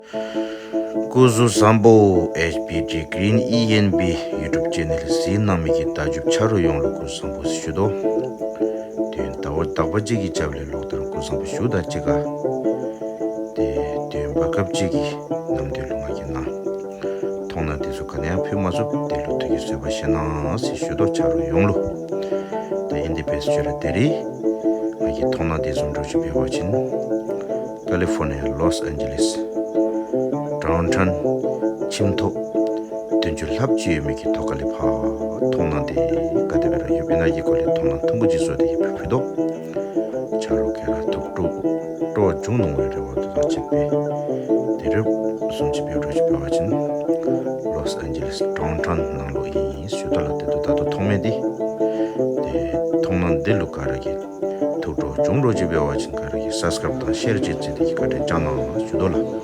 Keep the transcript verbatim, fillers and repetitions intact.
སྐུ་གཟུགས་བཟང་པོ། ཨེཆ་པི་ཌི་Green E N B YouTube channel གཟིགས་གནང་མི་གི་ལྟ་རྒྱུ་ཆ་རོགས་ཡོངས་ལ་སྐུ་གཟུགས་བཟང་པོ་ཞུ་དོ། དོན་ཟླ་བ་དག་པ་གཅིག་གི་རྒྱབ་ལས་ལོག་སྟེ་སྐུ་གཟུགས་བཟང་པོ་ཞུ་དང་གཅིག་ཁར། དེ་དོན་བར་སྐབས་གཅིག་གི་ནམ་དུས་ལུང་བ་གི་ནང་མཐོང་སྣང་དེ་ཚོ་ག་ནས་ཡང་ཕུལ་མ་ཚུགས། དེ་ལུ་ཐུགས་ཀྱི་བཟོད་པ་བཞེས་གནང་ཟེར་ཞུ་དོ། ཆ་རོགས་ཡོངས་ལུ། ད་ཨིན་དི་བེས་ཅོ་ར་དེ་རིང་ང་གི་མཐོང་སྣང་དེ་བཟུམ་འགྲོ་ཅིག་འབད་བ་ཅིན། ཀ་ལི་ཧྥོར་ནི་ཡ་ལོས་ཨན་ཇེ་ལིས་ཌའུན་ཊའུན་ཁྱིམ་ཐོག་བདུན་ཅུ་ལྷགཔ་ཅིག་ཡོད་མི་གི་ཐོག་ཁ་ལས་ཕར་མཐོང་སྣང་དེ་ག་དེ་སྦེ་ར་ཡོདཔ་ཨིན་ན་གི་སྐོར་ལས་མཐོང་སྣང་ཐུང་ཀུ་ཅིག་བཟོ་སྟེ་ཡི་ཕུལ་ཕུལ་དོ། ཆ་རོགས་ག་ར་ཐུགས་སྤྲོ་སྤྲོ་བ་བྱུང་གནང་བའི་རེ་བ་དང་བཅས་པའི་དེ་རིང་བཟུམ་ཅིག་འབད་འགྲོ་ཅིག་འབད་བ་ཅིན་ལོས་ཨན་ཇེ་ལིས་ཌའུན་ཊའུན་ནང་ལུ་ཨིན་ཞུ་དོ་ལགས། དེ་དུས་ད་ལྟོ་མཐོང་མི་དེ། དེ་མཐོང་སྣང་དེ་ལུ་ག་ར་གིས་ཐུགས་སྤྲོ་བྱུང་འགྲོ་ཅིག་འབད་བ་ཅིན་ག་ར་གིས་སབ་སི་ཀ་རའིབ་དང་ཤེར་ཅིག་བྱས་ཏེ་གི་བཀའ་དྲིན་བསྐྱང་གནང་ཞུ་དོ་ལགས།